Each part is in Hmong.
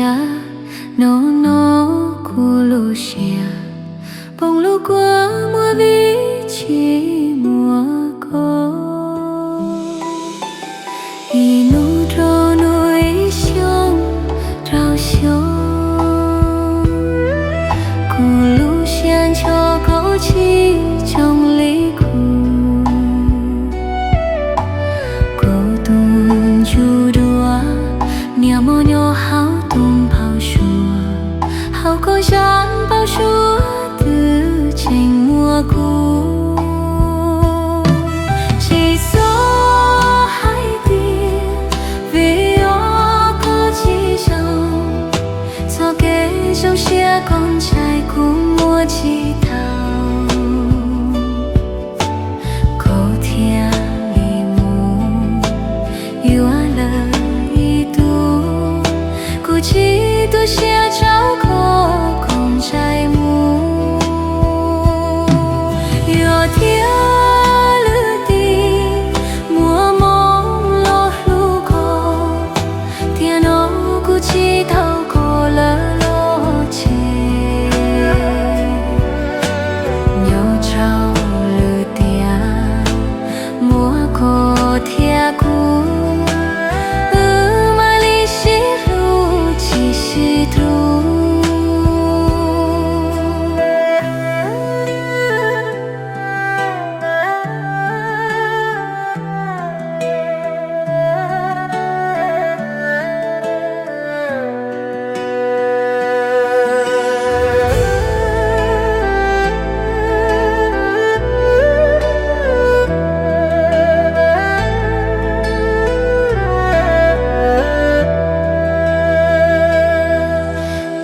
Hnub no kuv lub siab poob lub kua muag vim tsis muaj koj. Ib hnub rau hnub, ib xyoo rau xyoo, kuv lub siab nco koj tsis zoo li kuv. Kuv tus ntsuj duav niaj hmo nyob hauv tus npau suav, hauv koj zaj npau suav twb tseem muaj kuv. Tsis txhob hais tias vim yog koj tsis zoo, txoj kev zoo siab koj ntshai kuv muab tsis tau. Koj thiaj li mus yuav lawm ib tug, kuv tsis tu siab rau koj, koj ntshai mus. Yog tias lwm tiam muaj hmoo los hlub koj, tiam no kuv tsis tau koj lawm los tseg. Nyob rau lwm tiam muaj koj thiab kuv, wb mam li sib hlub tsis sib hlub.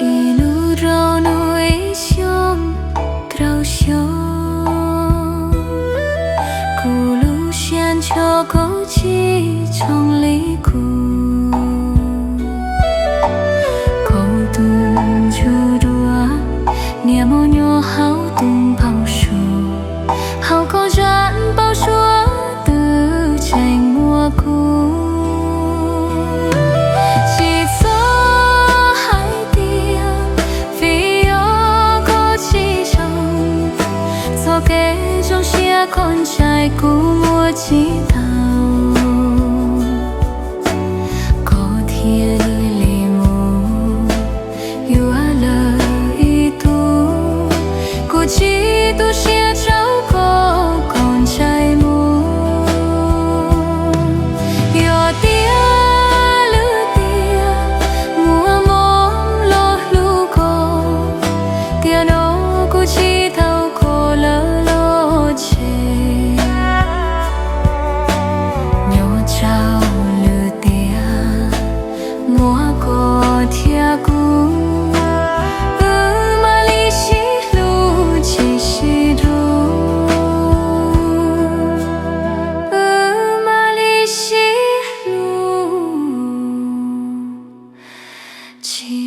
Ib hnub rau hnub, ib xyoo rau xyoo, kuv lub siab nco koj tsis zoo li kuv. Koj tus ntsuj duav niaj hmo nyob hauv tus npau suav, hauv koj zaj npau suav twb tseem muaj kuv. Tsis txhob hais tias vim yog koj tsis zoo, txoj kev zoo siab koj ntshai kuv muab tsis tau. Koj thiaj li mus yuav lawm ib tug, kuv tsis tu siab rau koj, koj ntshai mus. Yog tias lwm tiam muaj hmoo los hlub koj, tiam no kuv tsis tau koj lawm los tseg. Nyob rau lwm tiam muaj koj thiab kuv, wb mam li sib hlub tsis sib hlub. Wb mam li sib hlub tsis